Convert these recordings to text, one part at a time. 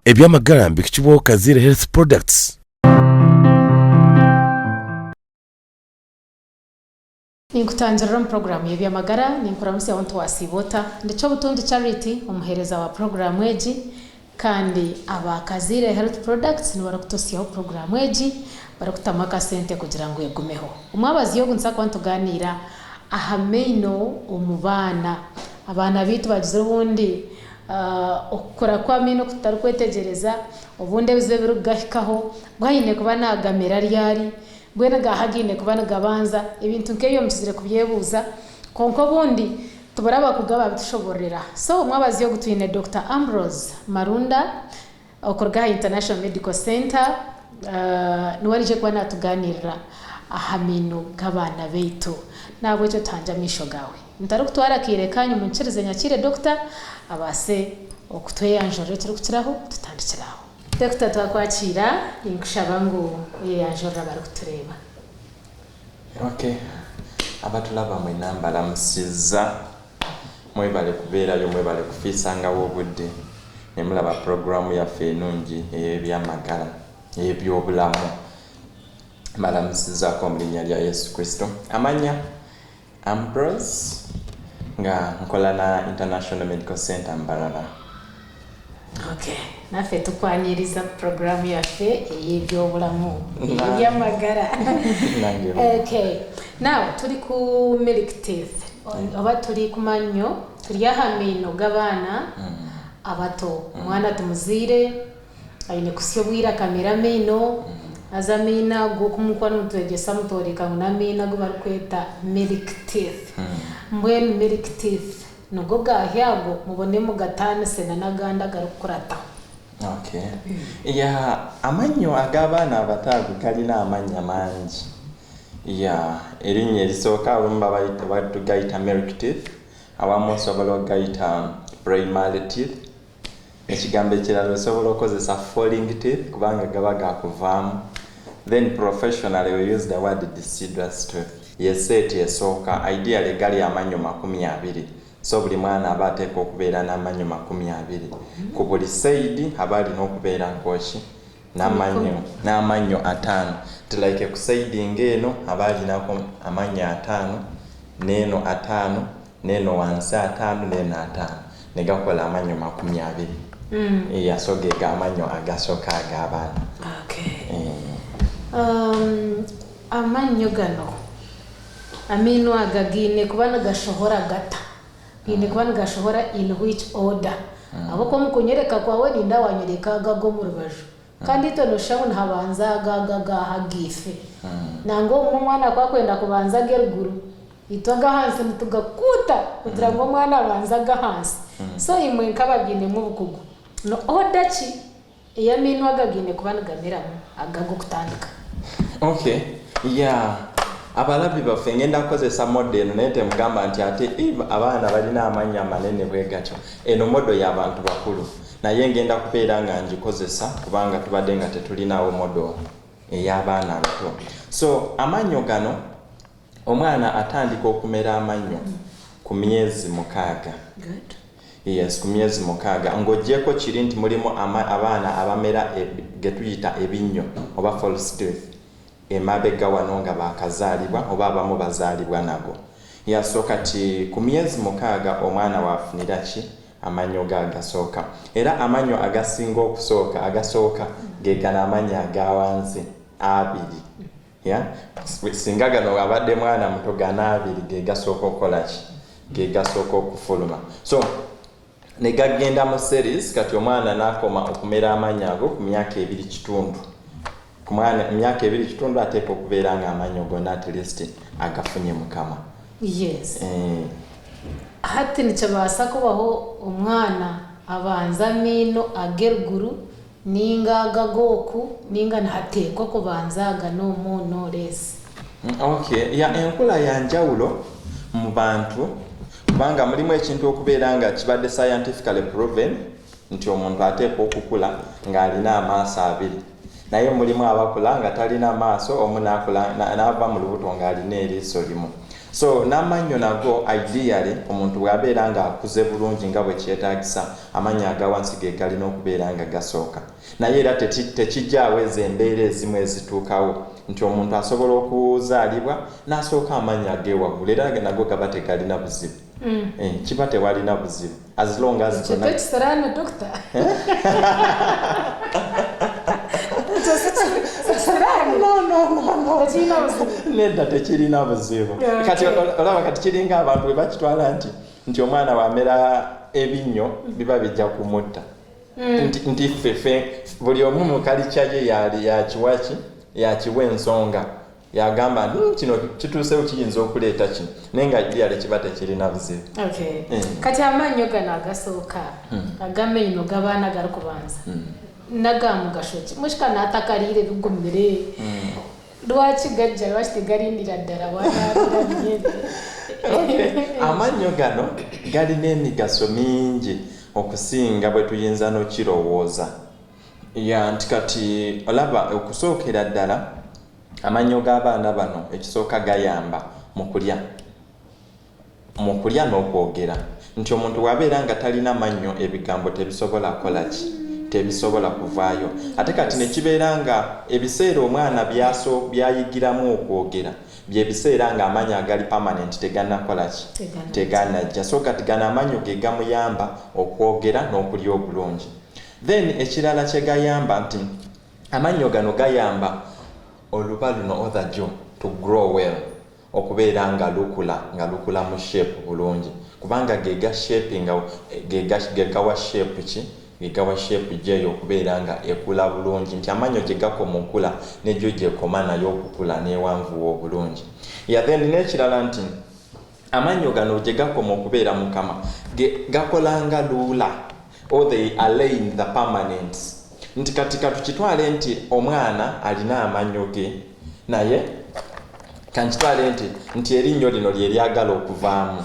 Eby'amagara nibihikibwaho Kaziire Health Products. Ninkutangirira omu puroguraamu y'eby'amagara, ninkuramutsya ahu ntiwasiiba ota? Ndi Kyobutungi Charity, omuheereza wa puroguraamu egi, kandi aba Kaziire Health Products nibo barikutuhitsyaho puroguraamu egi barikutamu akasente kugira ngu egumeho. Omwabazyo ogu nituza kuba nitugaaniira aha maino omu baana. Abaana baitu bagizire obundi Okukura kw'amaino oku tutarikwetegyereza, obundi ebizibu ebirikugahikaho, go aine kuba naagamera ryari, mbwenu gaaha gaine kuba nigabanza, ebintu nk'ebyo mukizire kubyebuuza, kwonka obundi tubura abakugu ababitushobororera. So omwabazyo ogu twine Dokita Ambrose Marunda Okuruga aha International Medical Centre, niwe araije kuba naatugaaniirira aha maino g'abaana baitu. N'ahabw'ekyo tuhangye amaisho gaawe. Ntarikutwara akaire kaanyu munyikirize nyakiire Dokita abaase okutweyanjurira ekirikukiraho tutandikire aho. Dokita twakwakiira, ninkushaba ngu oyeyanjurire abarikutureeba. Ok, abatulaba mwena mbalamusiza. Mwebale kubeerayo mwebale kufiisangawo obudde ne mulaba pulogulaamu yaffe enungi ey'eby'amagara, ey'eby'obulamu. Mbalamusizaako omu linnya lya Yesu Kristo. Amannya, Ambrose, nga nkola na International Medical Centre Mbarara. Ok, naffe tukwaniriza ku pulogulaamu yaffe ey'eby'obulamu, ey'eby'amagara. Nange bwe. Ok, now turi ku milk teeth. Oba turi ku mannyo, turi aha maino g'abaana abato. Omwana tumuzaire, aine kuhitsya obwire akamera amaino, haza amaino ago oku murikuba nimutwegyesa mutworeka ngu n'amaino agu barikweta milk teeth. Mbwenu milk teeth nigo gaahi ago? Mubone mugataanise na n'agandi agarikukurataho. Okay. Yeah, amannyo ag'abaana abato ago galina amannya mangi. Yeah, erinnya erisooka abamu babayita batugayita milk teeth, awamu osobola okugayita primary teeth, ekigambo ekirala osobola okozesa falling teeth kubanga gaba gakuvaamu, then professionally we use the word deciduous tooth. Ye set esooka, ideally gali amannyo 20 so buli mwana aba ateekwa okubeera n'amannyo 20 ku buli side aba alina okubeera nkoki? N'amannyo, n'amannyo ataano. Nti like ku side ng'eno aba alinako amannyo ataano, n'eno ataano, n'eno wansi ataano, n'eno ataano. Ne gakola amannyo 20. Yeah, so geego amannyo agasooka ag'abaana. Okay. Eh. Amannyo gano, amaino aga gaine kuba nigashohora gata? Gaine kuba nigashohora in which order? Ahabw'okuba omu kunyoreka kwawe nindeeba wanyoreka aga ag'omu rubaju. Kandi itwe nooshusha ngu nihabanza aga aga ag'aha agaife. Nangwa obumwe omwana ku akwenda kubanza ag'eruguru, itwe ag'ahansi nitugakuuta kugira ngu omwana abanze ag'ahansi. So imwe nk'ababiinemu obukugu, ni order ki Ey'amaino aga gaine kuba nigameramu aga ag'okutandika. Ok yeah abalabi baffe ngenda kukozesa model eno naye temugamba nti ate ii abaana balina amanyo amanene bwegatyo eno model yabantu bakulu naye ngenda kubeera nga ngikozesa kubanga tubadde nga tetulinawo model eyabaana abato so amanyo gano omwana atandika okumera amanyo ku myezi mukaaga. Good. Yes, ku myezi mukaaga. Ng'oggyeeko kiri nti mulimu ama, abaana abamera e, ge tuyita ebinnyo oba false teeth emabega wano nga baakazaalibwa oba abamu bazaalibwa nago. Yeah, so kati ku myezi mukaaga omwana w'afunira ki? Amannyo ge agasooka. Era amannyo agasinga okusooka, agasooka ge gano amannyo aga wansi abiri. Yeah? Singa gano abadde mwana muto gano abiri ge gasooka okukola ki? Ge gasooka okufuluma. So ne gagenda mu series kati omwana n'akoma okumera amannyo ago ku myaka ebiri kitundu. Ku mwana emyaka ebiri kitundu ateekwa okubeera nga amannyo gonna at least agafunye mukama. Yes. Eh. Hati nikibaasa kubaho omwana abanze amaino ag'eruguru Ninga aga ag'oku, ninga nihateekwa kubanza aga no more no less. Ok ya enkula yanjawulo mu bantu kubanga mulimu ekintu okubeera nga kibadde scientifically proven nti omuntu ateekwa okukula nga alina amaaso abiri naye mulimu abakula nga talina maaso omu nakula nava mu lubuto nga alina eriiso limu. So n'amannyo nago ideally omuntu bw'abeera nga akuze bulungi nga bwe kyetaagisa, amannyo aga wansi ge galina okubeera nga gasooka. Naye era tekiggyaawo ezo embeera ezimu ezituukawo nti omuntu asobola okuzaalibwa n'asooka amannyo ag'ewaggulu era nago gaba tegalina buzibu. Kiba tewalina buzibu as long as Ekyo gonna tekisiraani doctor? Ekyo si kisiraani? No, no, no, no. Tekirina buzibu? Nedda, tekirina buzibu. Kati olaba kati kiringa abantu bwe bakitwala nti omwana bw'amera ebinnyo biba bijja kumutta. Nti ffe buli omu mu kalica ye yakiwa ki? Yakiwa ensonga. Yagamba nti kino kituusewo kiyinza okuleeta kino, naye nga ideally kiba tekirina buzibu. Kati amannyo gano agasooka ag'amaino g'abaana garikubanza n'aga mugasho ki? Mushika naatakariire bigumire, lwaki gajja, lwaki tigarindira ddala bwanaabira biri? Amannyo gano galina emigaso mingi okusinga bwe tuyinza n'okirowooza. Ya nti kati olaba okusookera ddala amannyo g'abaana bano ekisooka gayamba mu kulya. Mu kulya n'okwogera. Nti omuntu bw'abeera nga talina mannyo ebigambo tebisobola kukola ki? Tebisobola kuvaayo. Ate kati ne kibeera nga ebiseera omwana by'ayigiramu okwogera bye biseera ng'amannyo agali permanent tegannakola ki? Teganajja. So kati gano amannyo ge gamuyamba okwogera n'okulya obulungi. Then ekirala kye gayamba nti amannyo gano gayamba oluba luno or the jaw to grow well, okubeera nga lukula nga lukula mu shape bulungi, kubanga ge ga shaping, ge gawa shape ki? Ge gawa shape gyeyo okubeera nga ekula bulungi, nti amannyo gye gakoma okula negyo gyekoma nayo okukula n'ewanvuwa obulungi. Yeah, then n'ekirala nti amannyo gano gye gakoma okubeera mu kamwa gakola nga ruler or they align the permanents. Nti kati katukitwale nti omwana alina amannyo ge, naye kankitwale nti erinnyo lino lye lyagala okuvaamu.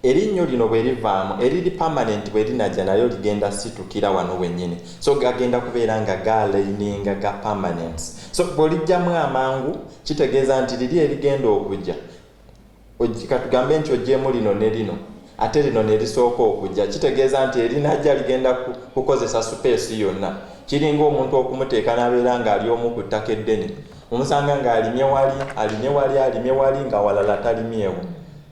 Erinnyo lino bwe livaamu, eriri permanent bwe linajja nayo ligenda situkira wano wennyini, so gagenda kubeera nga gaaligninga ga permanents. So bw'olijjamu amangu kitegeeza nti liri erigenda okujja, katugambe nti oggyemu lino ne lino, ate lino ne lisooka okujja, kitegeeza nti erinajja ligenda kukozesa space yonna. Kiringa omuntu okumuteeka n'abeera ng'ali omu ku ttaka eddene, omusanga ng'alimye wali, alimye wali, alimye wali, nga walala talimyewo.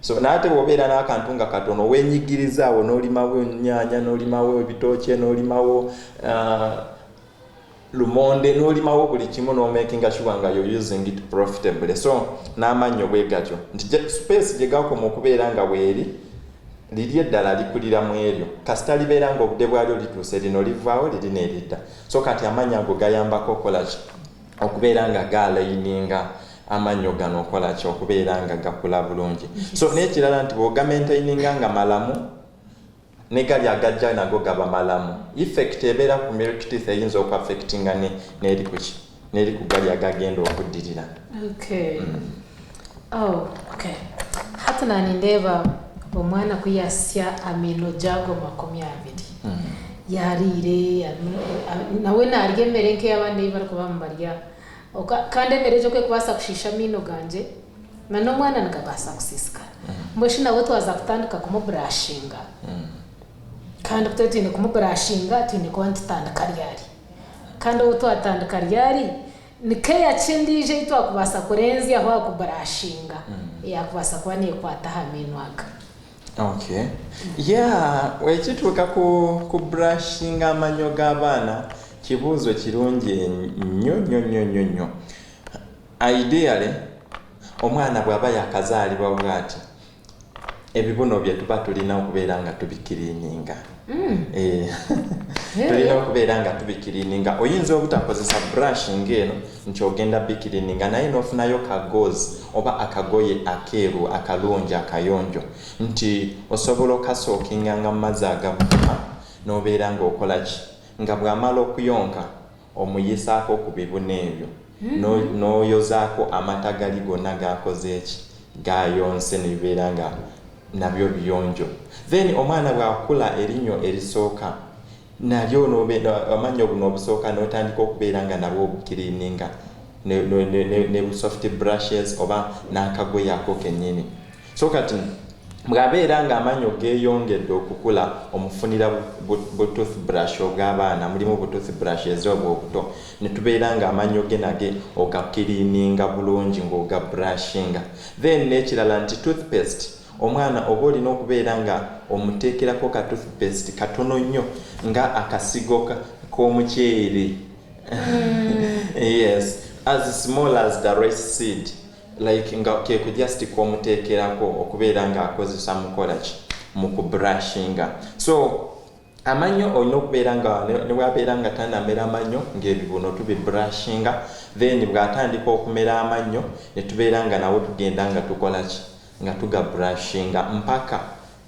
So naye ate bw'obeera n'akantu nga katono weenyigiriza awo n'olimawo ennyaanya, n'olimawo ebitookye, n'olimawo lumonde, n'olimawo buli kimu, n'omakinga sure nga you're using it profitably. So n'amannyo bwe gatyo nti space gye gakoma okubeera nga weeri, liri eddala likulira mu eryo, kasita libeera nga obudde bwalyo lituuse, lino livaawo, liri neeridda. So kati amannyo ago gayambako okukola ki? Okubeera nga gaaligninga amannyo gano okola ki? Okubeera nga gakula bulungi. So n'ekirala nti bw'ogamaintaininga nga malamu, ne gali agajja nago gaba malamu. Effect ebeera ku milk teeth eyinza okuaffectinga n'eri kuki? N'eri ku gali agagenda okuddirira. Oh, okay. Hati nanindeeba omwana ku yasya amaino gyago 20, yariire, nawe narya emere nk'ey'abandi ei barikuba nibarya, kandi emere egyo ku ekubaasa kushiisha amaino gangye, na n'omwana nigabaasa kusiisikara. Mbwenu shi nawe twaza kutandika kumuburashinga, kandi ku turi twine kumuburashinga, twine kuba nitutandika ryari? Kandi obu twatandika ryari, ni care ki endiijo ei twakubaasa kurenzyaho aha kuburashinga eyaakubaasa kuba neekwata aha maino aga? Okay. Yeah, wekituuka ku brushinga amannyo g'abaana, kibuuzo kirungi nnyo nnyo nnyo nnyo nnyo. Ideally omwana bw'aba yakazaalibwa bw'ati, ebibuno bye tuba tulina okubeera nga tubicleaninga. Tulina okubeera nga tubicleaninga. Oyinza obutakozesa brush ng'eno nti ogenda bicleaninga, naye n'ofunayo kagauze oba akagoye akeeru akalungi akayonjo, nti osobola okasoakinganga mu mazzi agabuguma n'obeera ng'okola ki? Nga bw'amala okuyonka omuyisaako ku bibuno ebyo, n'oyozaako amata gali gonna gakoze eki? Gayonse, ne bibeera nga nabyo biyonjo. Then omwana bw'akula, erinnyo erisooka nalyo amannyo buno obusooka n'otandika okubeera nga nabwo obucleaninga ne bu soft brushes oba n'akagoye ako kennyini. So kati bw'abeera nga amannyo geeyongedde okukula, omufunira bu toothbrush obw'abaana, mulimu bu toothbrushes obwo obuto, ne tubeera nga amannyo ge nage ogakiriininga bulungi ng'ogabrushinga. Then n'ekirala nti toothpaste, omwana oba olina okubeera nga omuteekerako ka toothpaste katono nnyo nga akasigo k'omuceere. Yes, as small as the rice seed. Like nga keeko just k'omuteekerako okubeera nga akozesa mukola ki, mu ku brushinga. So amannyo olina okubeera nga ne bw'abeera nga tanamera mannyo, ng'ebibuno tubibrushinga, then bw'atandika okumera amannyo ne tubeera nga nawo tugenda nga tukola ki, nga tugabrushinga mpaka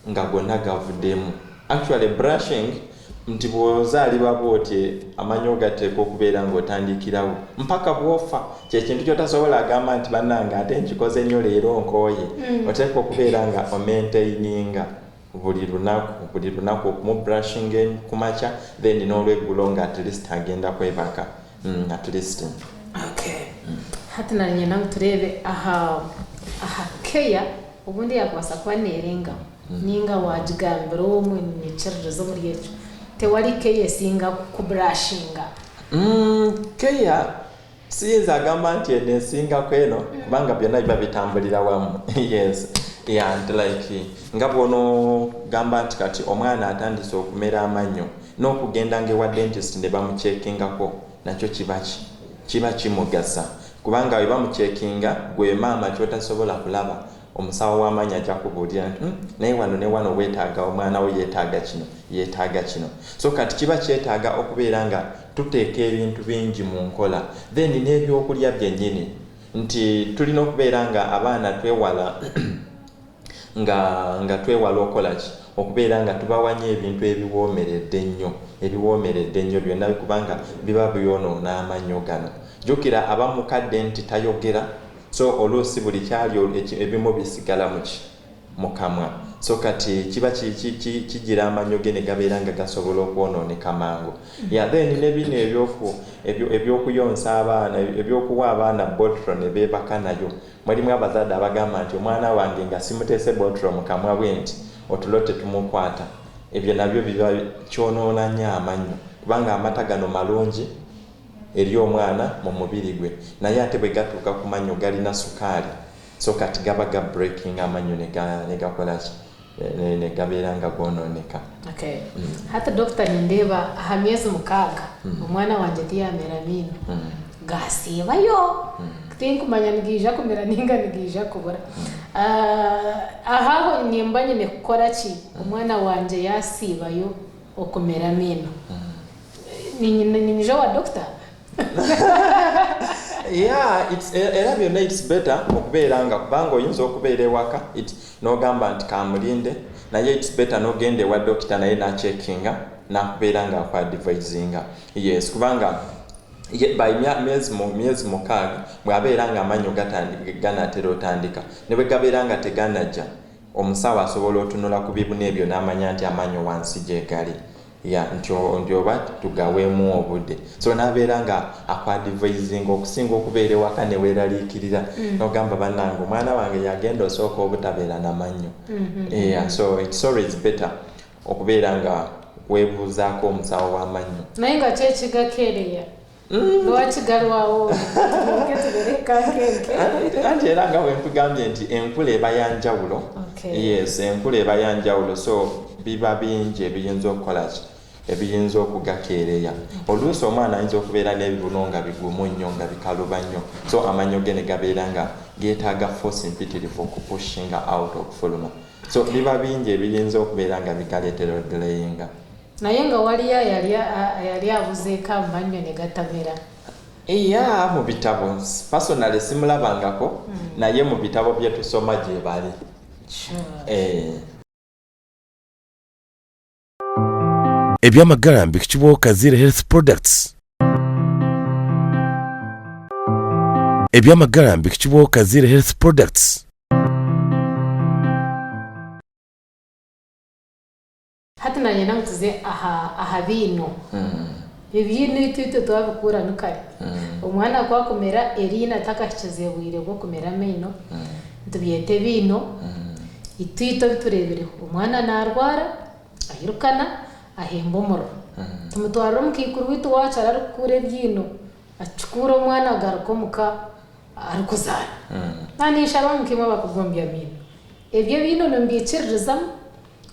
nga gonna gavuddemu. Actually brushing nti bw'ozaalibwa bw'oti amannyo gateekwa okubeera ng'otandikirawo mpaka bw'ofa. Kyekintu ky'otasobola agamba nti bannange ate nkikoze nnyo leero nkooye. Oteekwa okubeera nga omaintaininga buli lunaku, buli lunaku okumubrushinga ku makya, then n'olweggulo nga at least agenda kwebaka, at least. Okay. Hati nanyenda ngu tureebe aha care obundi yakubaasa kuba neerengaho ninga waagigambira omwe niinyikiririza omuri ekyo. Tewari care esinga kubrushinga. Care siyinza agamba nti eno esingako eno, kubanga byonna biba bitambulira wamu. Yes, yeah, nti like nga bw'onoogamba nti kati omwana atandise okumera amannyo, n'okugenda nga ewa dentist ne bamucheckingako nakyo kiba kimugasa, kubanga bwe bamucheckinga, gwe maama ky'otasobola kulaba, omusawo w'amannyo ajja kubuulira nti, naye wano ne wano weetaaga, omwana wo yeetaaga kino, yeetaaga kino." So kati kiba kyetaaga okubeera nga tuteeka ebintu bingi mu nkola. Then n'ebyokulya byennyini, nti tulina okubeera nga abaana twewala nga twewala okukola ki, okubeera nga tubawanya ebintu ebiwoomeredde ennyo, ebiwoomeredde ennyo byonna, kubanga biba byonoona amannyo gano. Jjukira aba mukadde nti tayogera, so oluusi buli kyali ebimu bisigala muki, mu kamwa. So kati kiba kigira amannyo ge ne gabeera nga gasobola okwonooneka mangu. Yeah, then ne bino ebyokuyonsa abaana, ebyokuwa abaana bottle ne beebaka nayo. Mulimu abazadde abagamba nti omwana wange nga simuteese bottle mu kamwa bwe nti otulo tetumukwata. Ebyo nabyo biba kyonoona nnyo amannyo, kubanga amata gano malungi eri omwana mu mubiri gwe, naye ate bwe gatuuka ku mannyo galina sukaali. So kati gaba ga breaking amannyo ne gakola ki, ne gabeera nga goonooneka. Okay. Hati dokita, nindeeba aha myezi 6 omwana wangye tiyamera miino. Gasiibayo. Tinkumanya nigaija kumera ninga nigaija kubura. Ahaho nimba nyine kukora ki omwana wangye yasiibayo okumera amiino? Ninyija owa dokita? Yeah, era byonna it's better okubeera nga, kubanga oyinza okubeera ewaka n'ogamba nti kamulinde, naye it's better n'ogenda ewa dokita naye n'acheckinga n'akubeera nga akuadvisinga. Yes, kubanga by myezi 6 bw'abeera nga amannyo ganaatera otandika, ne bwe gabeera nga teganajja, omusawo asobola otunula ku bibuna ebyo n'amanya nti amannyo wansi gye gali, ya nti oba tugaweemu obudde. So n'abeera nga akuadvisinga okusinga okubeera ewaka ne weeraliikirira n'ogamba bannange omwana wange yagenda osooka obutabeera na mannyo. Yeah, so it's always better okubeera nga weebuuzaako omusawo w'amannyo. Naye nga ki ekigakeereya? Lwaki galwawo? Tuleke tubere kankenke. Anti era nga bwe nkugambye nti enkula eba ya njawulo. Yes, enkula eba ya njawulo, so biba bingi ebiyinza okukola ki, ebiyinza okugakeereya. Oluusi omwana ayinza okubeera n'ebibuno nga bigumu nnyo, nga bikaluba nnyo, so amannyo ge ne gabeera nga geetaaga force mpitirivu okupushinga out okufuluma. So biba bingi ebiyinza okubeera nga bigaleetera odelayinga. Naye nga waliyo ayali abuzeeko amannyo ne gatamera? Iya, mu bitabo. Personally simulabangako, naye mu bitabo bye tusoma gye bali. Eh. Ebyamagara mbikibwaho Kazire Health Products. Ebyamagara mbikibwaho Kazire Health Products. Hati nanyenda ngu tuze aha biino. Ebiino itwe twabikura ni kare. Omwana ku akumera eriino atakahikize bwire bw'okumera amaino, nitubyeta ebiino. Itwe itwe ebi tureebireho, omwana naarwara, airukana, ahemba omuriro. Tumutwarira omukaikuru waitu waakyaro arikukuura ebiino, akikuura omwana agaruka omuka arikuzaara. Naaba ninshaba ngu nkaimwe abakugombya amaino, ebyo ebiino nimubiikiririzamu?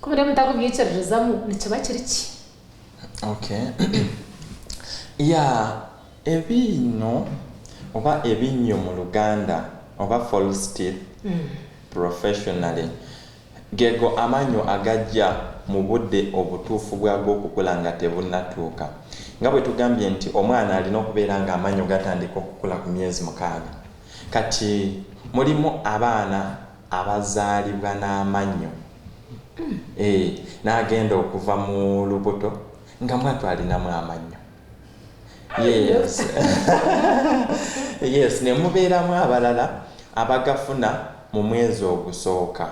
Ku muriba mutakubiikiririzamu nikiba kiri ki? Okay. Yeah, ebiino oba ebinnyo mu Luganda oba false teeth professionally gego amanyo agajja mu budde obutuufu bwago okukula nga tebunnatuuka. Nga bwe tugambye nti omwana alina okubeera nga amannyo gatandika okukula ku myezi mukaaga. Kati mulimu abaana abazaalibwa n'amannyo. Eeh, n'agenda okuva mu lubuto nga mwattu alinamu amannyo. Yes. Yes, ne mubeeramu abalala abagafuna mu mwezi ogusooka.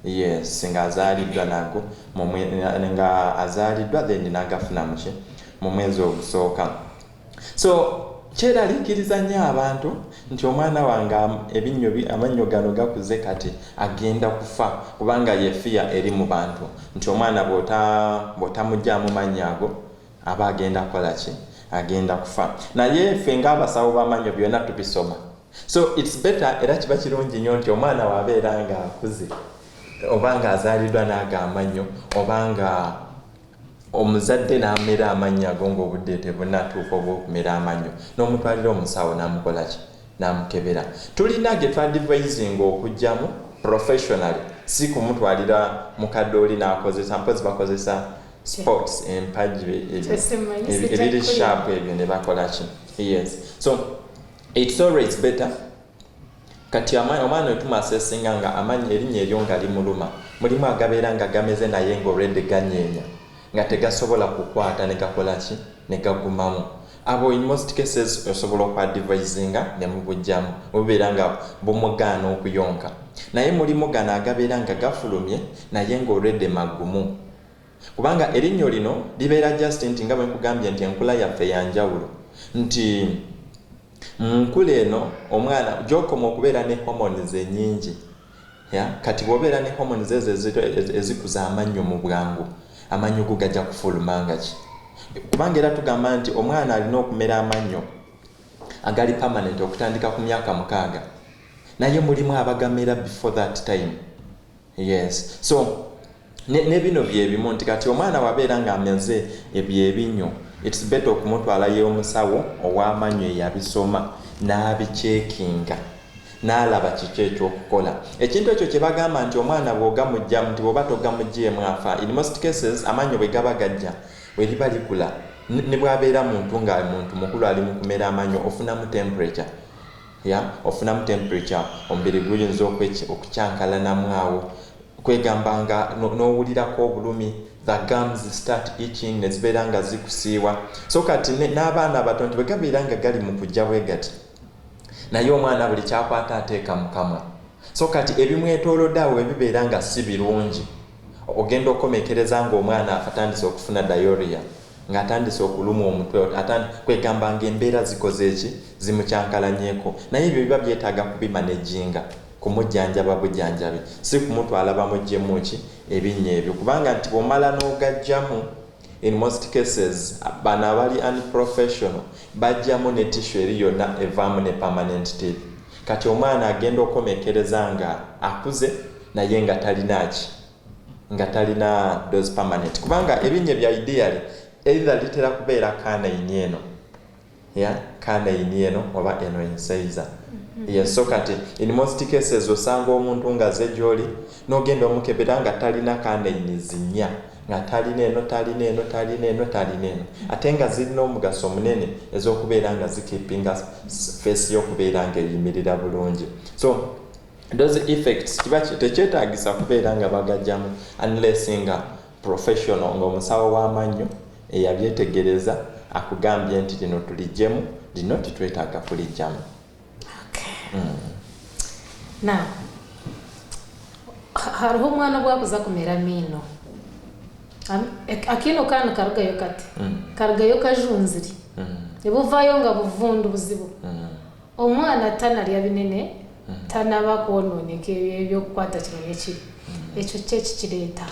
Yes, nga azaaliddwa nago, mu mwe, nga azaaliddwa then n'agafuna mu ki? Mu mwezi ogusooka. So kyeraliikiriza nnyo abantu nti omwana wange ebinnyo amannyo gano gakuze kati agenda kufa kubanga ye fear eri mu bantu nti omwana bw'otamuggyaamu mannyo ago aba agenda kukola ki? Agenda kufa. Naye ffe ng'abasawo b'amannyo byonna tubisoma. So it's better era kiba kirungi nnyo nti omwana w'abeera ng'akuze oba ng'azaaliddwa n'ago amannyo oba nga Omuzadde n'amera amannyo ago ng'obudde tebunnatuuka obw'okumera amannyo, n'omutwalira omusawo n'amukola ki? N'amukebera. Tulina ge twadivayizinga okuggyamu professionally, si kumutwalira mukadde oli n'akozesa, mpozzi bakozesa spots, empagi, ebiri sharp ebyo ne bakola ki? Yes. So, it's always better Kati omwana oyo tumu assessinga nga amanyi erinyo eryo nga limuluma. Mulimu agabeera nga gameze naye nga already ganyeenya nga tegasobola kukwata negakola ki? Negagumamu. Abo in most cases osobola oku advisinga nemubujjamu webubeera nga bumugaana okuyonka. Naye mulimu gano agabeera nga gafulumye naye nga already magumu. Kubanga erinnyo lino libeera just nti nga bwenkugambye nti enkula yaffe yanjawulo nti Mu nkula eno omwana gy'okoma okubeera ne hormones ennyingi, yeah, kati bw'obeera ne hormones ezo ezikuza amannyo mu bwangu, amannyo go gajja kufuluma nga ki? Kubanga era tugamba nti omwana alina okumera amannyo agali permanent okutandika ku myaka mukaaga, naye mulimu abagamera before that time. Yes, so ne, ne bino byebimu nti kati omwana wabeera nga ameze ebyo ebinyo it's better okumutwalayo omusawo ow'amannyo eyabisoma n'abikyekinga n'alaba kiki ekyokukola. Ekintu ekyo kye bagamba nti omwana bw'ogamugyamu nti bw'oba togamugyeemu afa, in most cases amannyo bwe gaba gajja bwe liba likula ne bw'abeera muntu nga muntu mukulu ali mu kumera amannyo ofunamu temperature. Yeah, ofunamu temperature, omubiri guyinza okukyankalanamu awo, kwegamba nga n'owulirako obulumi, the gums start itching, ne zibeera nga zikusiiwa. So kati n'abaana abato nti bwe gabeera nga gali mu kujja bwe gati, naye omwana buli ky'akwata ateeka mu kamwa. So kati ebimwetoolodde awo bwe bibeera nga si birungi, ogenda okukomekereza ng'omwana atandise okufuna diarrhea. Ng'atandise okulumwa omutwe, kwegamba ng'embeera zikoze ki? Zimukyankalanyeko. Naye ebyo biba byetaaga kubimanejinga, kumujjanjaba bujjanjabi, si kumutwala bamuggyemu ki? Ebinnya ebyo. Kubanga nti bw'omala n'ogaggyamu, in most cases, bano abali unprofessional, baggyamu ne tissue eri yonna evaamu ne permanent teeth. Kati omwana agenda okukomekkereza nga akuze naye nga talina ki? Nga talina those permanent kubanga ebinnya bya ideally either litera kubeera canine eno ya canine eno oba eno incisor. Yes, so kati in most cases osanga omuntu nga aze gyoli n'ogenda omukebera nga talina canine zinnya, nga talina eno, talina eno, talina eno, talina eno, ate nga zirina omugaso munene ez'okubeera nga zikeepinga face y'okubeera nga eyimirira bulungi. So those effects kiba tekyetaagisa kubeera nga bagajjamu unless nga professional, nga omusawo w'amannyo eyabyetegereza akugambye nti lino tulijjemu, lino titwetaaga kulijjamu. Okay. Now, hariho omwana obwakuza kumera amaino. Akaino kandi karugayo kati. Karugayo kajunzire. Nibuvayo nga buvundu buzibu. Omwana tanarya binene, tanaba kwononeka ebyo ebyokukwata kino n'ekiri. Ekyo ki ekikireeta?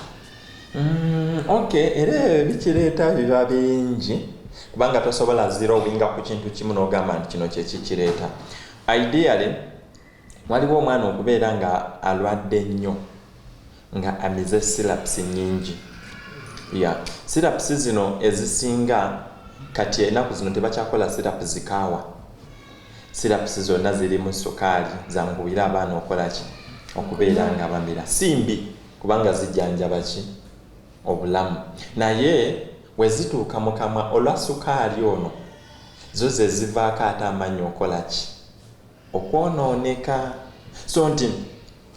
Ok era ebyo ebikireeta biba bingi kubanga tosobola zeroinga ku kintu kimu n'ogamba nti kino kye kikireeta. Ideally waliwo omwana okubeera nga alwadde nnyo nga amize syrups nnyingi. Yeah, syrups zino ezisinga kati enaku zino tebakyakola syrup zikaawa. Syrups zonna zirimu sukaali zanguwire abaana okukola ki? Okubeera nga bamira. Si mbi kubanga zijjanjaba ki? Obulamu. Naye bwe zituuka mu kamwa olwa sukaali ono zo ze zivaako ate amannyo okukola ki? Okwonooneka. So nti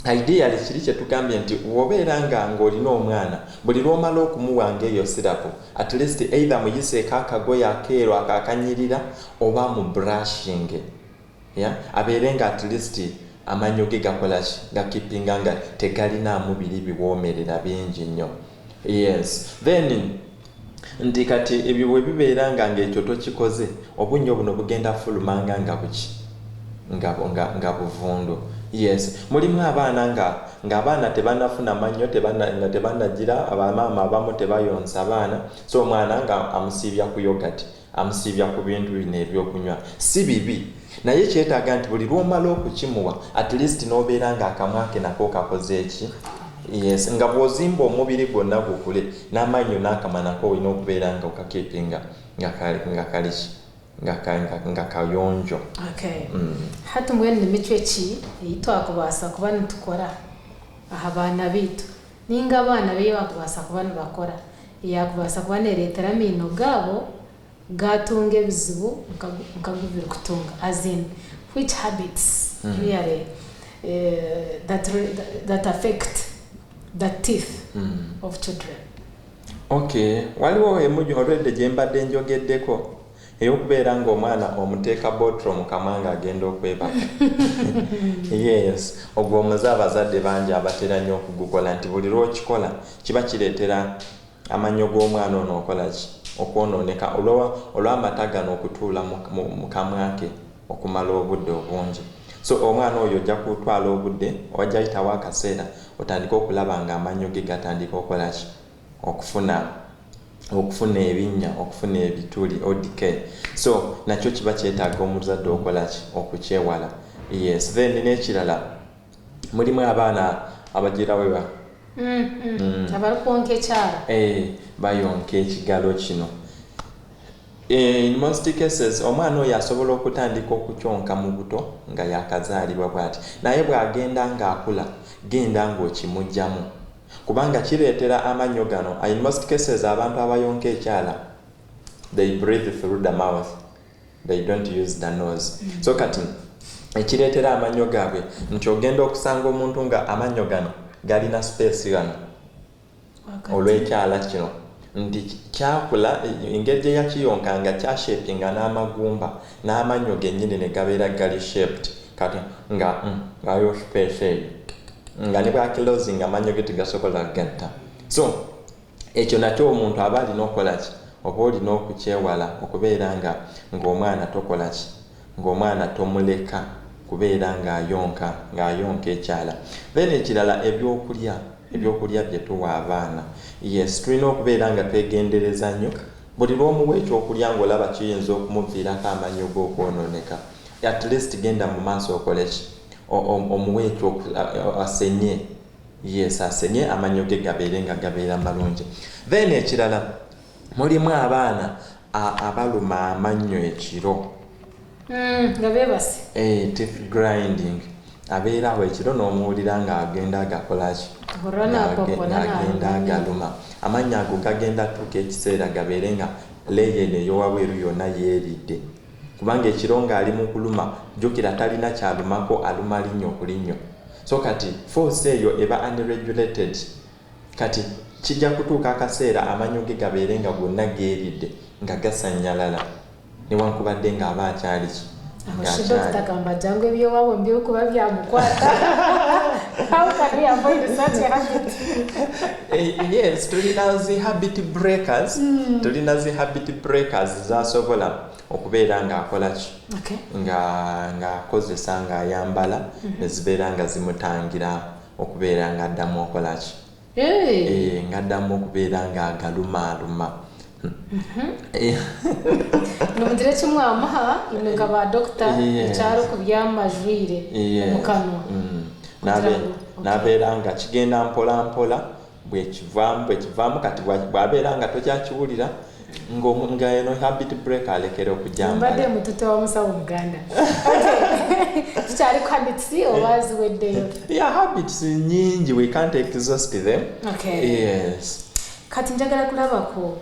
ideally kiri kye tugambye nti bw'obeera nga ng'olina omwana buli lw'omala okumuwa ng'eyo sirapu at least either muyiseeko akagoye akeeru ako akanyirira oba mu brushing yeah? abeere nga at least amannyo ge gakola ki gakipinga nga tegalinaamu biri biwoomerera bingi nnyo yes then nti kati ebyo bwe bibeera nga ng'ekyo tokikoze obunnyo buno bugenda fulumanga nga buki nga, nga, nga buvundu yes mulimu abaana nga ng'abaana tebanafuna mannyo tebana, nga tebanagira abamaama abamu tebayonsa baana so omwana nga amusiibya ku yogati amusiibya ku bintu bino ebyokunywa si bibi naye kyetaaga nti buli lw'omala okukimuwa at least n'obeera nga akamwa ke nako kakoze eki yes nga bw'ozimba omubiri gwonna gukule n'amannyo n'akamwa nako olina okubeera nga okakeepinga nga kaliki nga kayonjo okay. Hati mbwenu ni micwe ki ei twakubaasa kuba nitukora aha baana baitu ninga abaana bei bakubaasa kuba nibakora eyakubaasa kuba neereetera amaino gaabo gatunga ebizibu nka birikutunga as in which habits really that affect the teeth of children? Okay, waliwo emu already gye mbadde njogeddeko ey'okubeera ng'omwana omuteeka bottle mu kamwa ng'agenda okwebaka yes ogwo omuze abazadde bangi abatera nnyo okugukola nti buli lw'okikola kiba kireetera amannyo g'omwana ono okola ki okwonooneka olw'amata gano okutuula mu kamwa ke okumala obudde obungi so omwana oyo ojja kutwala obudde wajja yitawo akaseera otandike okulaba nga amannyo ge gatandika okukola ki okufuna okufuna ebinnya okufuna ebituli odk so nakyo kiba kyetaaga omuzadde okola ki okukyewala yes then n'ekirala mulimu abaana abagira weba Abarikwonka ekyara. Eh, bayonka ekigalo kino in most cases omwana oyo asobola okutandika okukyonka mu buto nga yakazaalibwa bw'ati naye bw'agenda ng'akula genda ng'okimugjamu kubanga kireetera amannyo gano in most cases abantu abayonka ekyala they breathe through the mouth they don't use the nose so kati ekireetera amannyo gaabwe nti ogenda okusanga omuntu nga amannyo gano galina space gano olw'ekyala kino nti kyakula engeri gye yakiyonkanga kyashapinga n'amagumba n'amannyo gennyini ne gabeera gali shaped kati nga ngaayo space eyo nga ne bwakiclosinga amannyo ge tegasobola kugatta so ekyo nakyo omuntu aba alina okukola ki oba olina okukyewala okubeera nga ng'omwana tokola ki ng'omwana tomuleka kubeera ng'ayonka ng'ayonka ekyala then ekirala ebyokulya ebyokulya bye tuwa abaana yes tulina okubeera nga twegendereza nnyo buli lw'omuwa ekyokulya ng'olaba kiyinza okumuviirako amannyo g'okwonooneka at least genda mu maaso okole ki omuwe ekyo asenye yes asenye amannyo ge gabeere nga gabeera malungi then ekirala mulimu abaana abaluma amannyo ekiro Nga beebase. Eh, teeth grinding abeera awo ekiro n'omuwulira ng'agenda agakolaki Ohurira naapapura ng'agenda naaruma agaluma amannyo ago gagenda tuuka ekiseera gabeere nga layer eno ey'owabweru yonna yeeridde kubanga ekiro ng'ali mu kuluma jjukira talina kyalumako aluma linnyo ku linnyo so kati force eyo eba unregulated kati kijja kutuuka akaseera amannyo ge gabeere nga gonna geeridde nga gasannyalala newankubadde ng'aba akyali ki aho shi dokita agamba jangu eby'owaabo mbyokuba byamukwata how can we avoid such a habit Eh, yes tulina zi habit breakers tulina zi habit breakers zasobola okubeera ng'akola ki okay nga ng'akozesa ng'ayambala ne zibeera nga zimutangira okubeera nga addamu okola ki? Eh, ng'addamu okubeera ng'agalumaaluma. Nimugira eki mwamuha imwe nka ba dokita Yes. eki arikubyama ajwaire Yes. omu kanwa? Kugira ngu okay. N'abeera nga kigenda mpola mpola bwekivaamu bwekivaamu kati bw'abeera nga tokyakiwulira ng'omu- nga eno habit break alekera Mbadde okugyambala. mutute wa musawo Muganda. Okay. Tukyali ku habits oba ziweddeyo? Yeah, habits nyingi, we can't exhaust them. Okay. Yes. Kati njagala kulaba ku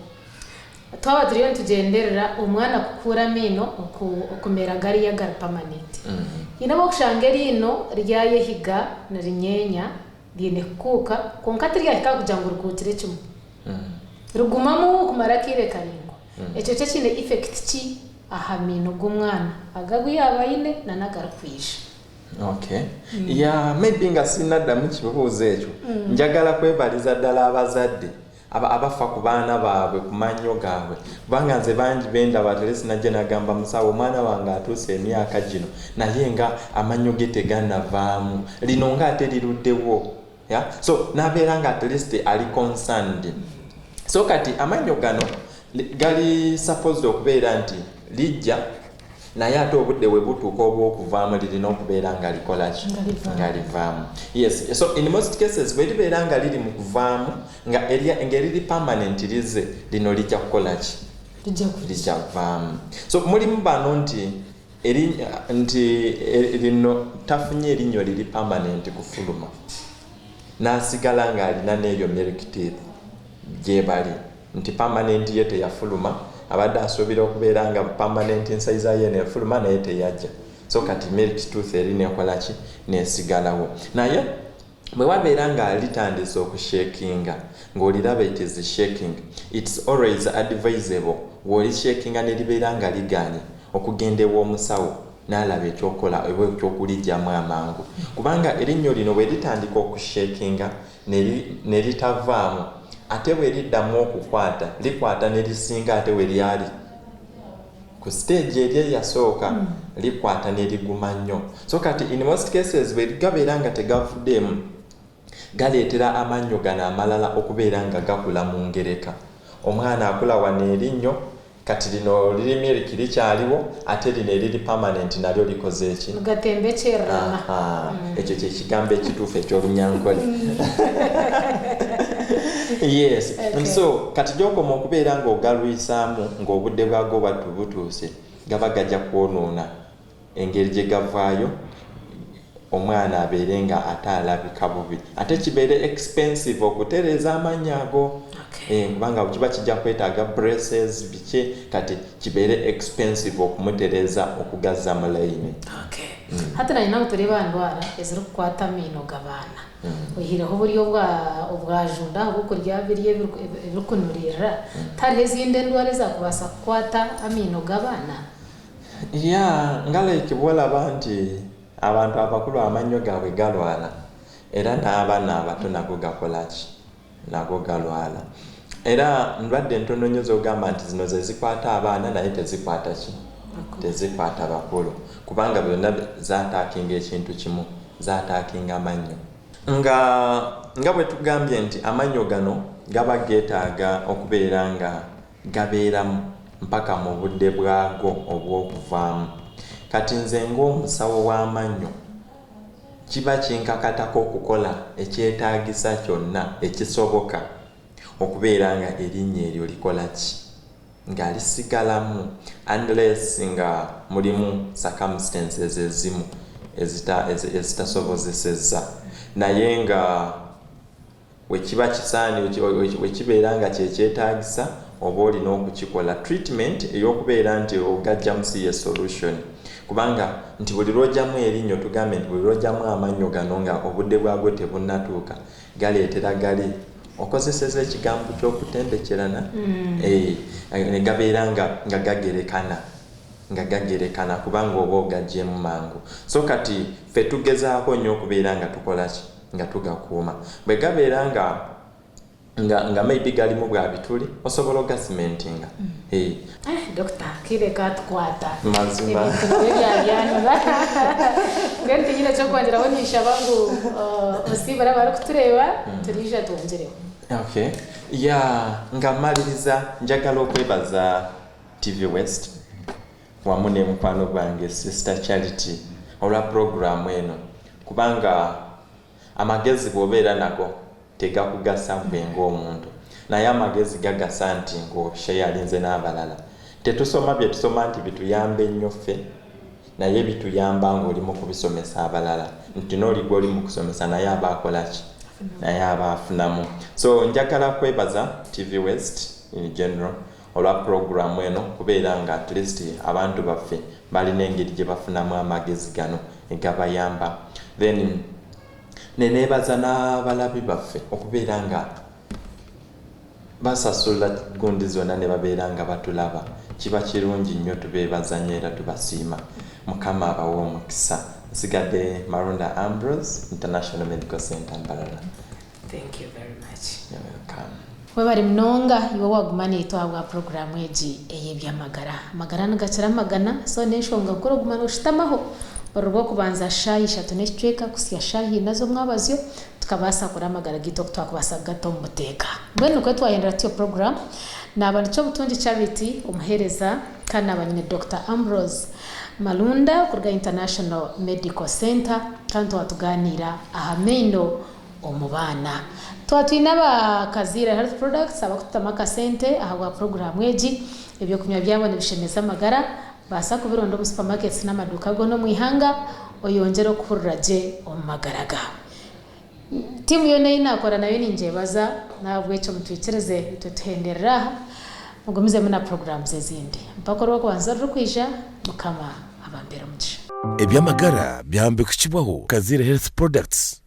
twaba turiyo nitugyenderera omwana kukuura amaino okumera gariya gari permanent. Haine obu orikushanga eriino ryayehiga nirinyeenya riine kukuuka kwonka tiryahika kugira ngu rikuukire kimwe. Rigumamu kumara akaire karaingwa. Ekyo kyo kiine effect ki aha maino g'omwana aga agu yaaba aine n'agarikwija? Okay. Yeah, maybe nga sinnaddamu kibuuzo ekyo, njagala kwebaliza ddala abazadde abafa ku baana baabwe, ku mannyo gaabwe, kubanga nze bangi bendaba at least najja nagamba, "Musawo, omwana wange atuuse emyaka gino naye nga amannyo ge tegannavaamu, lino nga ate liruddewo." Yeah? So nabeera nga at least ali concerned. So kati amannyo gano gali supposed okubeera nti lijja, naye ate obudde bwe butuuka obw'okuvaamu lirina okubeera nga likola ki? Nga livaamu. Nga livaamu, yes. So in most cases bwe libeera nga liri mu kuvaamu nga ng'eriri permanent lize, lino lijja kukola ki? Lijja kujja. Lijja kuvaamu. So mulimu bano nti nti lino tafunye erinnyo liri permanent kufuluma, n'asigala ng'alina n'eryo milk teeth gye bali nti permanent ye teyafuluma. Abadde asuubira okubeera nga permanent incisor ye nefuluma, naye teyajja. So kati milk tooth eri nekola ki? Nesigalawo. Naye bwe wabeera nga litandise okushakinga, ng'oliraba it is shaking, it's always advisable w'olishakinga ne libeera nga liganye, okugenda ew'omusawo n'alaba ekyokola oba ekyokulijjamu amangu, kubanga erinnyo lino bwe litandika okushakinga ne litavaamu, ate bwe liddamu okukwata likwata ne lisinga ate we lyali ku stage eri eyasooka, likwata ne liguma nnyo. So kati in most cases bwe gabeera nga tegavuddeemu, galeetera amannyo gano amalala okubeera nga gakula mu ngereka. Omwana akula wano erinnyo, kati lino liri milk likyaliwo, ate lino eriri permanent nalyo likoze eki? Gatembekyererana. Aha, ekyo kyekigambo ekituufu ekyolunyankole, yes. So kati gyokoma okubeera ng'ogalwisaamu ng'obudde bwago bwattu butuuse, gaba gajja kwonoona engeri gye gavaayo, omwana abeere nga ate alabika bubi, ate kibeere expensive okutereeza amannyo ago. Kubanga kiba kijja kwetaaga braces, biki, kati kibeere expensive okumutereeza okugazza mu layini. Okay. Hati nanyina ngu tureba ndwara ezirikukwata amaino g'abaana, oyihireho oburyo obwajunda ahabw'okurya birya ebirikunuriirira, tihariho ezindi endwara ezakubaasa kukwata amaino g'abaana? Ya, nga like bwolaba nti abantu abakulu amannyo gaabwe galwala, era n'abaana abato nago gakola ki? Nago galwala. Era ndwadde ntono nnyo zogamba nti zino ze zikwata abaana naye tezikwata ki? Tezikwata bakulu, kubanga byonna zaattackinga ekintu kimu, zaattackinga amannyo. Nga bwe tugambye nti amannyo gano gaba geetaaga okubeera nga gabeeramu mpaka mu budde bwago obw'okuvaamu. Kati nze ng'omusawo w'amannyo kiba kinkakatako okukola ekyetaagisa kyonna ekisoboka okubeera nga erinnya eryo likola ki? Nga lisigalamu, unless nga mulimu circumstances ezimu ezitasobozesezza. Naye nga wekiba kisaani, wekibeera nga kyekyetaagisa, oba olina okukikola. Treatment ey'okubeera nti ogajjamu si ye solution, kubanga nti buli lw'ojjamu erinnyo, tugambe nti buli lw'ojjamu amannyo gano nga obudde bwago tebunnatuuka, galeetera gali okozeseza ekigambo ky'okutembekerana, ne gabeera nga gagerekana, nga gagerekana, kubanga oba ogaggyemu mangu. So kati ffe tugezaako nnyo okubeera nga tukola ki? Nga tugakuuma. Bwe gabeera nga Nga nga maybe garimu bwa bituri osobola ogasimentinga eh. Eh doctor akaire katukwata Mazima. Ebintu nibyo byabyanura Mbwenu tinyine kyokwongyeraho ninshaba ngu osiibure abarikutureeba turiija twongyereho. Okay yeah nga maliriza njagala okwebaza TV West wamu ne mukwano gwange sister Charity olwa program eno kubanga Amagezi bw'obeera nago tegakugasa ggwe ng'omuntu, naye amagezi gagasa nti ng'osheyalinze n'abalala. Tetusoma bye tusoma nti bituyambe nnyo ffe, naye bituyamba ng'oli mu kubisomesa abalala nti n'oli gw'oli mu kusomesa naye aba akola ki? Naye aba afunamu. So njagala kwebaza TV West in general olwa pulogulaamu eno kubeera nga at least abantu baffe balina engeri gye bafunamu amagezi gano egabayamba then neneebaza n'abalabi baffe okubeera nga basasula gundi zonna ne babeera nga batulaba kiba kirungi nnyo tubeebaza nnyo era tubasiima mukama abawe omukisa nsigadde Marunda Ambrose International Medical Center Mbarara. Thank you very much. You're welcome. Webare munonga iwe owaguma naitwe ahabwa puroguraamu egi ey'eby'amagara. Amagara nigakira amagana, so n'enshonga nkuru okuguma nooshutamaho buri Rwokubanza shaaha ishatu n'ekicweka kuhitsya shaaha ina z'omwabazyo tukabaasa kureba amagara gaitu oku twakubaasa kugata omu buteeka. Mbwenu nikwo twahindura tutyo puroguraamu. Naaba nikyo Butungi Charity omuheereza kandi naaba nyine Dokita Ambrose Malunda kuruga International Medical Centre kandi twaba tugaaniira aha maino omu baana. Twaba twine aba Kaziira Health Products abakututamu akasente ahabwa puroguraamu egi. Ebyokunywa byabo nibishemeza amagara. Baasa kubironda omu supermarkets n'amaduuka goona omu ihanga oyongyere okuhurira gye omu magara gaawe. Tiimu yoona ei naakora nayo ningyebaza n'ahabw'ekyo mutwikirize itwe tuhenderere aha mugumizemu na puroguraamu ezindi. Mpaka orwokubanza orurikwija, Mukama abampeere omugisha. Eby'amagara byahambikukibwaho Kaziira Health Products.